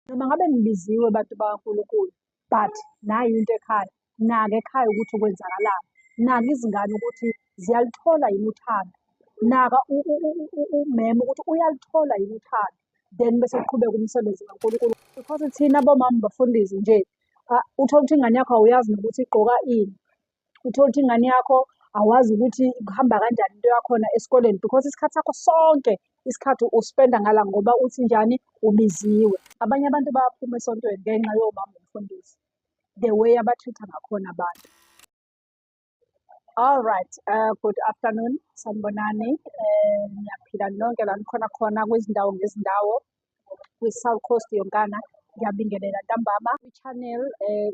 noma ngabe nibiziwe bantu bakaNkulunkulu, but nayo into ekhaya, naka ekhaya ukuthi kwenzakalani, naka izingane ukuthi ziyalithola yini uthando, naka umema ukuthi uyalithola yini uthando, then bese kuqhubeka umsebenzi kaNkulunkulu. Because thina bomama bafundisi nje, uthole ukuthi ingane yakho awuyazi nokuthi igqoka ini, uthole ukuthi ingane yakho awazi ukuthi kuhamba kanjani into yakhona esikoleni, because isikhathi sakho sonke isikhathi uspenda ngala ngoba uthi njani ubiziwe. Abanye abantu bayaphuma esontweni ngenxa yomama umfundisi, the way abatreat-a ngakhona abantu. All right, good afternoon, sanibonani. Ngiyaphila nonke la nikhona khona kwizindawo ngezindawo, kwi-South Coast yonkana. Ngiyabingelela ntambama kwi-channel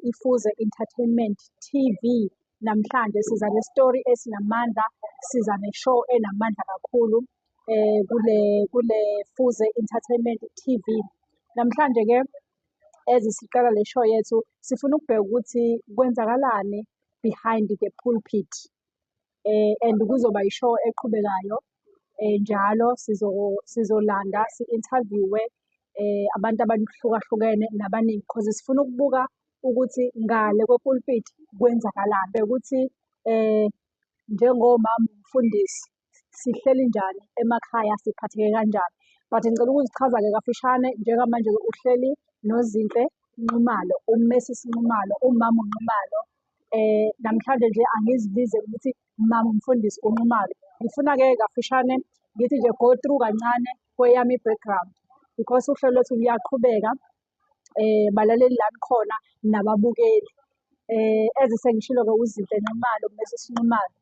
Ifuze Entertainment TV. Namhlanje siza ne-story esinamandla, siza ne-show enamandla kakhulu kule Fuze Entertainment TV. Namhlanje-ke siqala le show yethu, sifuna ukubheka ukuthi kwenzakalani behind the pulpit. And kuzoba i-show eqhubekayo, njalo sizolanda si-interviewe abantu abahlukahlukene nabaningi, because sifuna ukubuka ukuthi ngale kwe-pulpit kwenzakalani, ukuthi njengomama umfundisi sihleli njani emakhaya, siphatheke kanjani. But ngicela ukuzichaza-ke kafishane, njengamanje uhleli noZinhle Nxumalo, uMrs Nxumalo, umama uNxumalo. Namhlanje nje angizibize ukuthi mama umfundisi uNxumalo. Ngifuna-ke kafishane ngithi nje go through kancane kweyami i-background, because uhlelo lwethu luyaqhubeka, balaleli la nikhona nababukeli. Sengishilo-ke uZinhle Nxumalo, uMrs Nxumalo.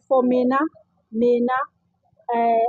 For mina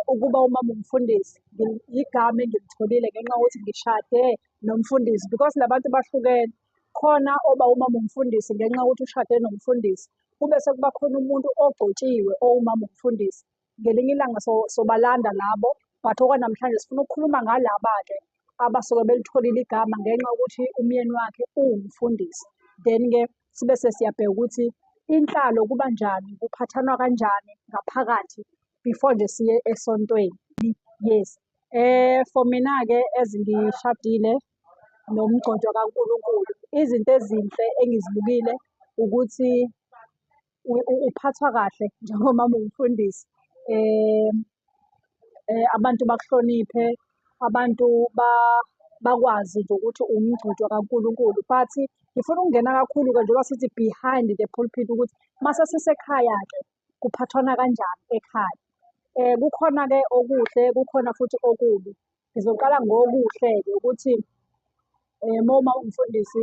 ukuba umama umfundisi igama engilitholile ngenxa yokuthi ngishade nomfundisi, because labantu bahlukene. Khona oba umama umfundisi ngenxa yokuthi ushade nomfundisi, kube sekuba khona umuntu ogcotshiwe owumama umfundisi. Ngelinye ilanga sobalanda labo, but okwanamhlanje sifuna ukukhuluma ngalaba-ke abasuke belitholile igama ngenxa yokuthi umyeni wakhe uwumfundisi. Then-ke sibe sesiyabheka ukuthi inhlalo kuba njani, kuphathanwa kanjani ngaphakathi before nje siye esontweni. Yes. For mina-ke ngishadile nomgcotshwa kaNkulunkulu, izinto ezinhle engizibukile ukuthi uphathwa kahle njengomama umfundisi. Abantu bakuhloniphe, abantu bakwazi nje ukuthi umgcotshwa kaNkulunkulu. But ngifuna ukungena kakhulu-ke njengoba sithi behind the pulpit, ukuthi mase sisekhaya-ke kuphathwana kanjani ekhaya. Kukhona-ke okuhle, kukhona futhi okubi. Ngizoqala ngokuhle-ke ukuthi uma umfundisi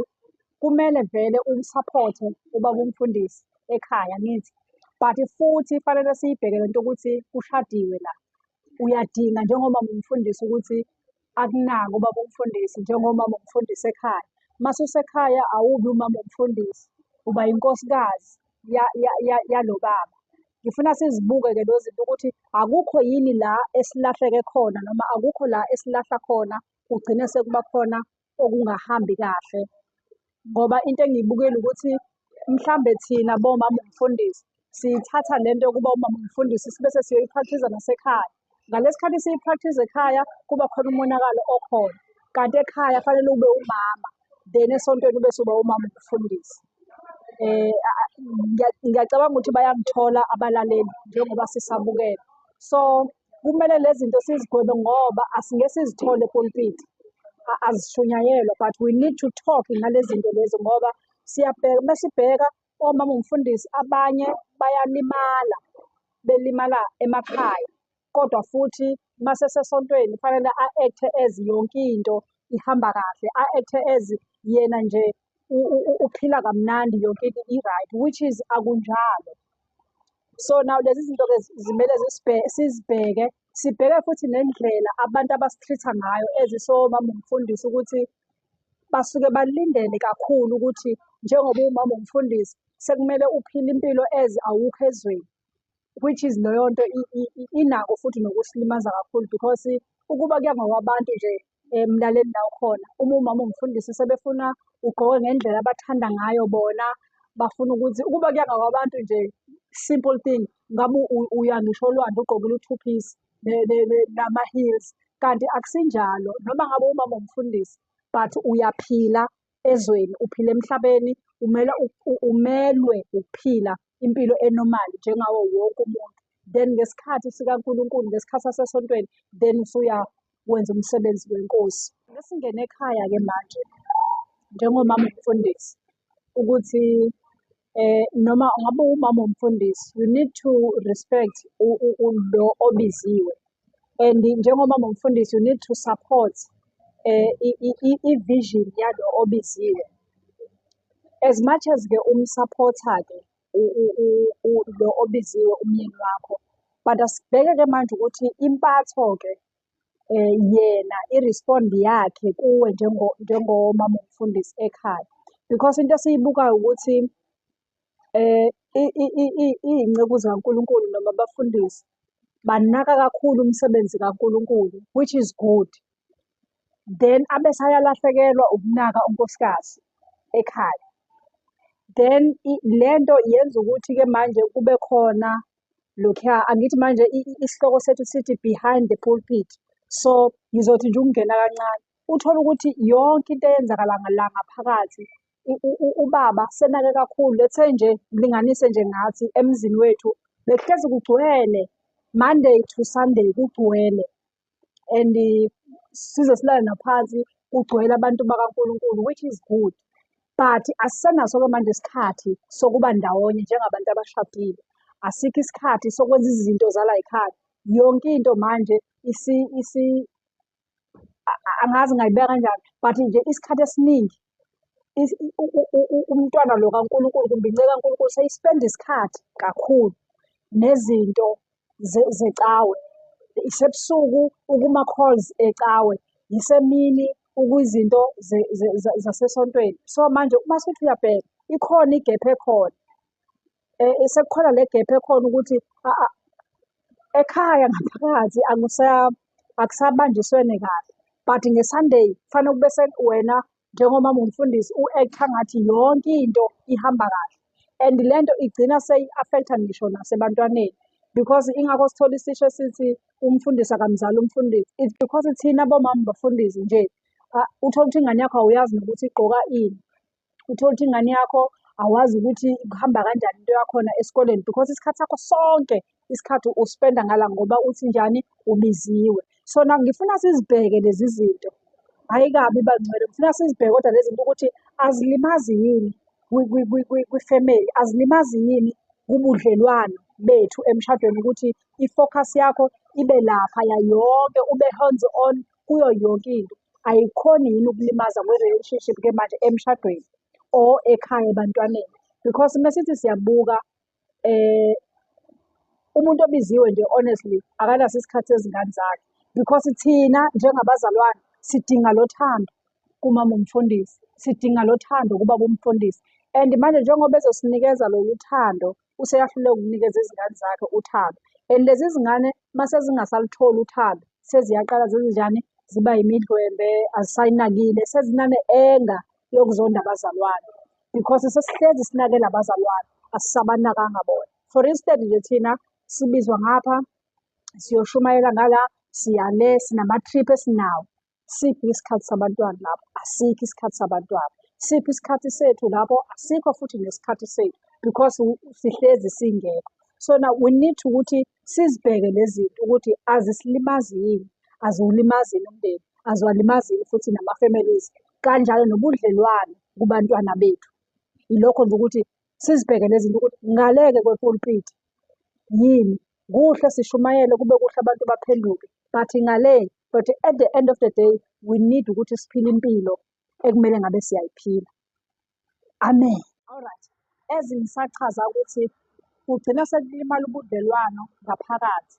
kumele vele umsapothe ubaba umfundisi ekhaya nithi, but futhi fanele siyibheke lento ukuthi ushadiwe la. Uyadinga njengomama umfundisi ukuthi akunake ubaba umfundisi njengomama umfundisi ekhaya. Mase usekhaya awubi umama umfundisi, uba inkosikazi yalo baba. Ngifuna sizibuke-ke lezo zinto ukuthi akukho yini la esilahleke khona, noma akukho la esilahla khona kugcine sekuba khona okungahambi kahle. Ngoba into engiyibukile ukuthi mhlambe thina bomama umfundisi siyithatha lento yokuba umama umfundisi sibese siyoyi-practice-a nasekhaya. Ngalesi khathi siyi-practice ekhaya kuba khona umonakalo okhona, kanti ekhaya fanele ube umama, then esontweni bese uba umama umfundisi. Ngiyacabanga ukuthi bayangithola abalaleli njengoba sisabukela. So kumele lezi zinto sizigweme ngoba asingeke sizithole e-pulpit, azishunyayelwa, but we need to talk ngalezi zinto lezi ngoba siyabheka, mesibheka omama umfundisi abanye bayalimala, belimala emakhaya, kodwa futhi mase sesontweni fanele a-acte as yonke into ihamba kahle, a-acte as yena nje uphila kamnandi, yonke into i-right, which is akunjalo. So now lezi zinto-ke zimele sizibheke, sibheke futhi nendlela abantu abasitreat-a ngayo ezisomama umfundisi, ukuthi basuke balindele kakhulu ukuthi njengoba umama umfundisi sekumele uphile impilo awukho ezweni, which is leyo nto inako futhi nokusilimaza kakhulu, because ukuba kuya ngokwabantu nje mlaleli la ukhona, umama umfundisi sebefuna ugqoke ngendlela abathanda ngayo bona, bafuna ukuthi ukuba kuya ngokwabantu nje, simple thing, ngabe uya ngisho olwandle ugqokile u-two piece nama-heels, kanti akusinjalo. Noma ngabe umama umfundisi but uyaphila ezweni, uphila emhlabeni, umelwe ukuphila impilo enormali njengawo wonke umuntu. Then ngesikhathi sikaNkulunkulu, ngesikhathi sasesontweni, then wenza umsebenzi wenkosi. Singene ekhaya-ke manje njengomama umfundisi ukuthi noma ngabe umama umfundisi, you need to respect lo obiziwe, and njengomama umfundisi you need to support i-vision yalo obiziwe. As much as ke umsupport-a-ke lo obiziwe umyeni wakho, but asibheke-ke manje ukuthi impatho-ke yena i-respond yakhe kuwe njengomama umfundisi ekhaya, because into esiyibukayo ukuthi iy'nceku zikaNkulunkulu noma abafundisi banaka kakhulu umsebenzi kaNkulunkulu, which is good. Then abese ayalahlekelwa ukunaka unkosikazi ekhaya. Then lento yenza ukuthi-ke manje kube khona lokhuya, angithi manje isihloko sethu sithi behind the pulpit. So ngizothi nje ukungena kancane, uthole ukuthi yonke into eyenzakala la ngaphakathi ubaba senake kakhulu. Let's say nje mlinganise nje ngathi emzini wethu bekuhlezi kugcwele Monday to Sunday, kugcwele, and size silale naphansi kugcwele abantu bakaNkulunkulu, which is good. But asisenaso-ke manje isikhathi sokuba ndawonye njengabantu abashadile. Asikho isikhathi sokwenza izinto zala ekhaya. Yonke into manje angazi ngayibeka kanjani, but nje isikhathi esiningi umntwana lo kaNkulunkulu kumbe inceka kaNkulunkulu seyispenda isikhathi kakhulu nezinto zecawe. Isebusuku ukuma-calls ecawe, isemini ukuyizinto zasesontweni. So manje uma sithi uyabheka, ikhona igephu ekhona. Sekukhona le gephu ekhona ukuthi ekhaya ngaphakathi akusabanjiswene kahle, but nge-Sunday kufanele kube wena njengomama umfundisi u-act-a ngathi yonke into ihamba kahle, and lento igcina seyi-affect-a ngisho nasebantwaneni, because ingakho sithola isisho sithi umfundisi akamzali umfundisi. It's because thina bomama bafundisi nje uthole ukuthi ingane yakho awuyazi nokuthi igqoka ini, uthole ukuthi ingane yakho awazi ukuthi kuhamba kanjani into yakhona esikoleni, because isikhathi sakho sonke isikhathi uspenda ngala ngoba uthi njani ubiziwe. So ngifuna sizibheke lezi zinto, hhayi kabi bangcwele, ngifuna sizibheke kodwa lezi zinto ukuthi azilimazi yini kwifamily, azilimazi yini kubudlelwano bethu emshadweni, ukuthi i-focus yakho ibe laphaya yonke, ube hands on kuyo yonke into. Ayikhoni yini ukulimaza kwe-relationship-ke manje emshadweni or ekhaya ebantwaneni, because mesithi siyabuka umuntu obiziwe nje honestly akanaso isikhathi sezingane zakhe, because thina njengabazalwane sidinga lo thando kumama umfundisi, sidinga lo thando kubaba umfundisi. And manje njengoba ezosinikeza lolu thando, useyahluleka ukunikeza izingane zakhe uthando, and lezi zingane mase zingasalutholi uthando seziyaqala zenzenjani, ziba imidlwembe, azisayinakile, sezinane-enga yokuzonda abazalwane, because sesihlezi sinakela abazalwane, asisabanakanga bona. For instance nje thina sibizwa ngapha, siyoshumayela ngala, siyale, sinama-trip esinawo. Siphi isikhathi sabantwana lapho? Asikho isikhathi sabantwana. Siphi isikhathi sethu lapho? Asikho futhi nesikhathi sethu, because sihlezi singekho. So now we need to ukuthi sizibheke lezi zinto ukuthi azisilimazi yini, aziwulimazi yini umndeni, aziwalimazi yini futhi nama-families, kanjalo nobudlelwane kubantwana bethu. Yilokho nje ukuthi sizibheke lezi zinto ukuthi ngaleke kwe-pulpit yini, kuhle sishumayele kube kuhle abantu baphenduke, but at the end of the day we need ukuthi siphile impilo ekumele ngabe siyayiphila. Amen. Alright, ngisachaza ukuthi kugcina sekulimala ubudlelwano ngaphakathi.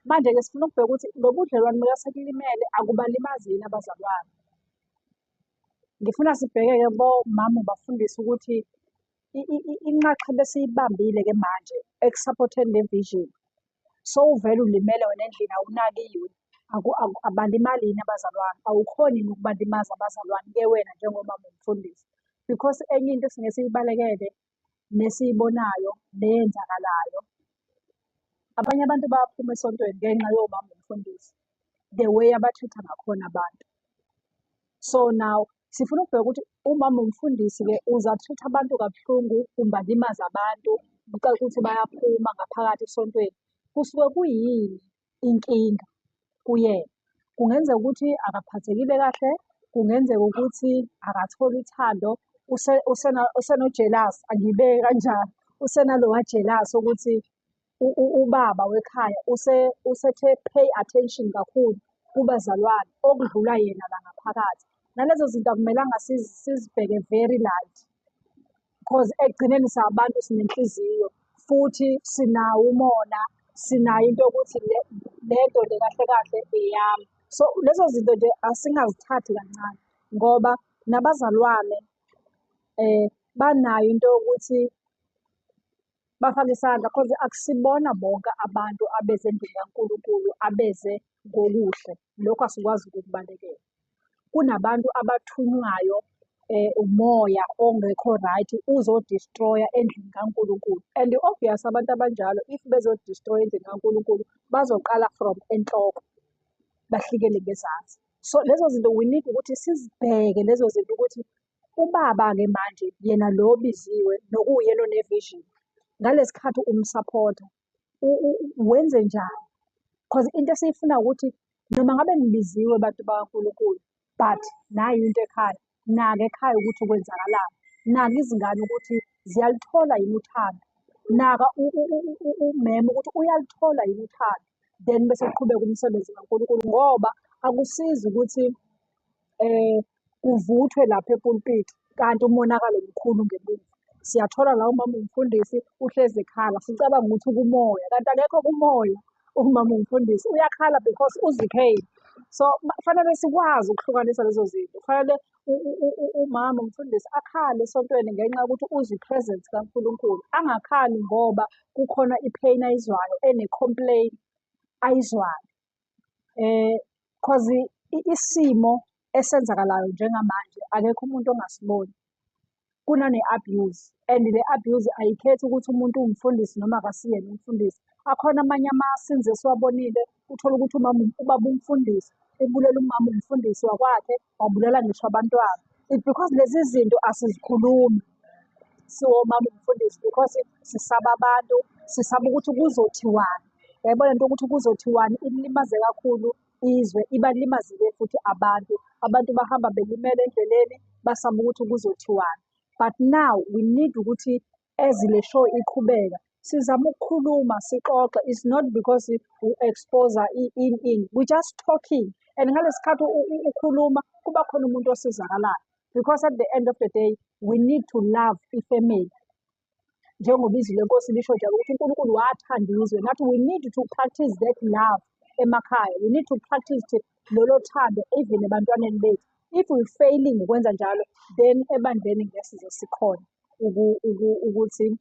Manje-ke sifuna ukubheka ukuthi lo budlelwano mele sekulimele akubalimazi yini abazalwane. Ngifuna sibheke-ke bomama bafundise ukuthi inxaxheba esiyibambile-ke manje ekusaphotheni le vision, so uvele ulimele wena endlini awunakiwe, abalimali yini abazalwane, awukhoni yini ukubalimaza abazalwane-ke wena njengomama umfundisi, because enye into esingeke siyibalekele nesiyibonayo neyenzakalayo, abanye abantu bayaphuma esontweni ngenxa yomama umfundisi, the way abatreat-a ngakhona abantu. So now sifuna ukubheka ukuthi umama umfundisi-ke uza-treat abantu kabuhlungu, kumbe alimaze abantu, ucala ukuthi bayaphuma ngaphakathi esontweni. Kusuke kuyini inkinga kuyena? Kungenzeka ukuthi akaphathekile kahle, kungenzeka ukuthi akatholi uthando, useno-jealous, angiyibeke kanjalo. Usenalowa jealous ukuthi ubaba wekhaya usethe pay attention kakhulu kubazalwane okudlula yena la ngaphakathi. Nalezo zinto akumelanga sizibheke very light, because ekugcineni sabantu sinenhliziyo, futhi sinawo umona, sinayo into yokuthi lento le kahle kahle eyami. So lezo zinto nje asingazithathi kancane, ngoba nabazalwane banayo into yokuthi bafake isandla, because akusibona bonke abantu abeze endlini kaNkulunkulu abeze ngokuhle. Lokhu asikwazi ukukubalekela. Kunabantu abathunywayo umoya ongekho right uzodistroya endlini kaNkulunkulu. And obvious abantu abanjalo, if bezodistroya endlini kaNkulunkulu, bazoqala from enhloko bahlikele ngezansi. So lezo zinto we need ukuthi sizibheke lezo zinto ukuthi ubaba-ke manje yena lo obiziwe nokuyena one-vision, ngalesi khathi umsapota wenze njani? Because into esiyifuna ukuthi noma ngabe nibiziwe bantu bakaNkulunkulu, but nayo into ekhaya, naka ekhaya ukuthi kwenzakalani, naka izingane ukuthi ziyalithola yini uthando, naka umema ukuthi uyalithola yini uthando, then bese kuqhubeka umsebenzi kaNkulunkulu. Ngoba akusizi ukuthi kuvuthwe lapha epulpiti kanti umonakalo mkhulu ngemuva. Siyathola la umama umfundisi uhlezi ekhala, sicabanga ukuthi kumoya, kanti akekho kumoya. Umama umfundisi uyakhala because uzikele. So kufanele sikwazi ukuhlukanisa lezo zinto. Kufanele umama umfundisi akhale esontweni ngenxa yokuthi uzwe i-presence kaNkulunkulu. Angakhali ngoba kukhona i-pain ayizwayo, ene-complain ayizwayo. Because isimo esenzakalayo njengamanje akekho umuntu ongasiboni. Kunane-abuse, and le-abuse ayikhethi ukuthi umuntu uwumfundisi noma akasiyena umfundisi. Akhona amanye ama-scenes esiwabonile, uthola ukuthi ubaba umfundisi ubulela umama umfundisi wakwakhe, wabulela ngisho abantwana. It's because lezi zinto asizikhulumi siwomama umfundisi, because sisaba abantu, sisaba ukuthi kuzothiwani. Yayibona into ukuthi kuzothiwani ilimaze kakhulu izwe, ibalimaze-ke futhi abantu. Abantu bahamba belimele endleleni basaba ukuthi kuzothiwani. But now we need ukuthi as le show iqhubeka sizama ukukhuluma sixoxe. It's not because u-expose in we just talking, and ngalesikhathi ukhuluma kuba khona umuntu osizakalayo, because at the end of the day we need to love ifamily. Njengoba izwi lenkosi lisho njalo ukuthi uNkulunkulu wathanda izwe, nathi we need to practice that love emakhaya. We need to practice lolo thando even ebantwaneni bethu. If we failing ukwenza njalo, then ebandleni ngeke size sikhona ukuthi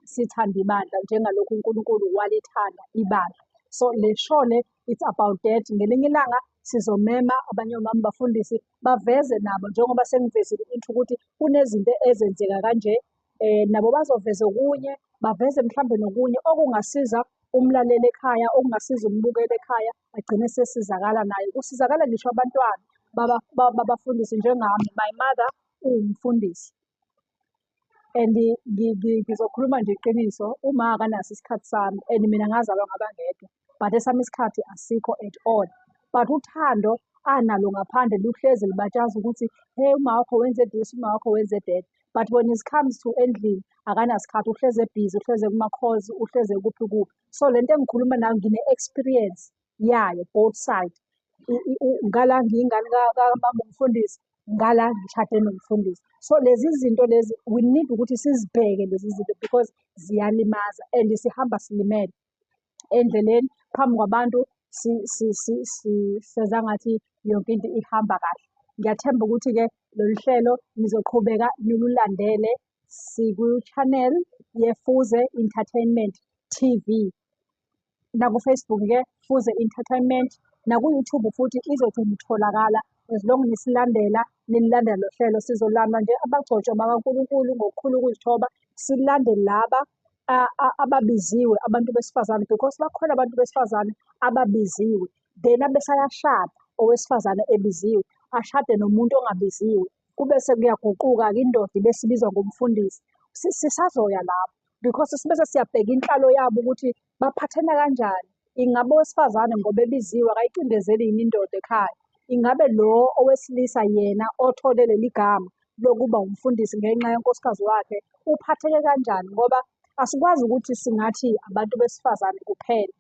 sithande ibandla njengalokhu uNkulunkulu walithanda ibandla. So le show le, it's about that. Ngelinye ilanga sizomema abanye omama bafundisi baveze nabo, njengoba sengivezile ukuthi kunezinto ezenzeka kanje, nabo bazoveza okunye, baveze mhlambe nokunye okungasiza umlaleli ekhaya, okungasiza umbukeli ekhaya, agcine sesizakala naye. Kusizakala ngisho abantwana babafundisi njengami. My mother uwumfundisi, and ngizokhuluma nje iqiniso, uma akanaso isikhathi sami, and mina ngazalwa ngabangedwa, but esami isikhathi asikho at all. But uthando analo ngaphandle luhlezi libatshaza ukuthi hey, uma wakho wenze this, uma wakho wenze that. But when it comes to endlini akanasikhathi, uhlezi ebhizi, uhlezi kuma-calls, uhlezi kuphi kuphi. So lento engikhuluma nayo ngine-experience yayo both side. Ngala ngiyingane kamama umfundisi, ngala ngishade nomfundisi. So lezi zinto lezi we need ukuthi sizibheke lezi zinto, because ziyalimaza and sihamba silimele endleleni phambi kwabantu. Senza ngathi yonke into ihamba kahle. Ngiyathemba ukuthi-ke lolu hlelo nizoqhubeka nilulandele. Siku-channel yeFuze Entertainment TV, naku-Facebook-ke Fuze Entertainment, naku-YouTube futhi izothi nitholakala. As long nisilandela, nililandela lo hlelo, sizolanda nje abagcotshwa bakaNkulunkulu ngokukhulu ukuzithoba, silande laba ababiziwe, abantu besifazane, because bakhona abantu besifazane ababiziwe, then abesayashada owesifazane ebiziwe. ashade nomuntu ongabiziwe. Kube sekuyaguquka-ke indoda ibe sibizwa ngomfundisi. Sisazoya lapho because sibese siyabheka inhlalo yabo ukuthi baphathana kanjani. Ingabe owesifazane ngoba ebiziwe akayicindezeli yini indoda ekhaya? Ingabe lo owesilisa yena othole leli gama lokuba umfundisi ngenxa yenkosikazi wakhe uphatheke kanjani? Ngoba asikwazi ukuthi singathi abantu besifazane kuphela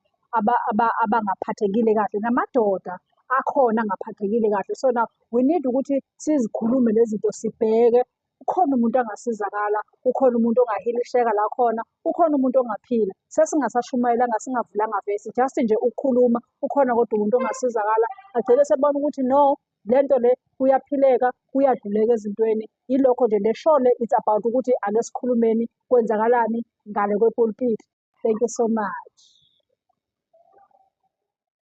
abangaphathekile kahle, namadoda akhona angaphathekile kahle. So now we need ukuthi sizikhulume lezi zinto, sibheke ukhona umuntu angasizakala, ukhona umuntu ongahilisheka la khona, ukhona umuntu ongaphila. Sesingasashumayelanga, singavulanga vesi, just nje ukukhuluma ukhona kodwa umuntu ongasizakala. Agcine sebona ukuthi no, le nto le kuyaphileka, kuyadluleka ezintweni. Yilokho nje le show le it's about ukuthi ake sikhulumeni kwenzakalani ngale kwepulpiti. Thank you so much.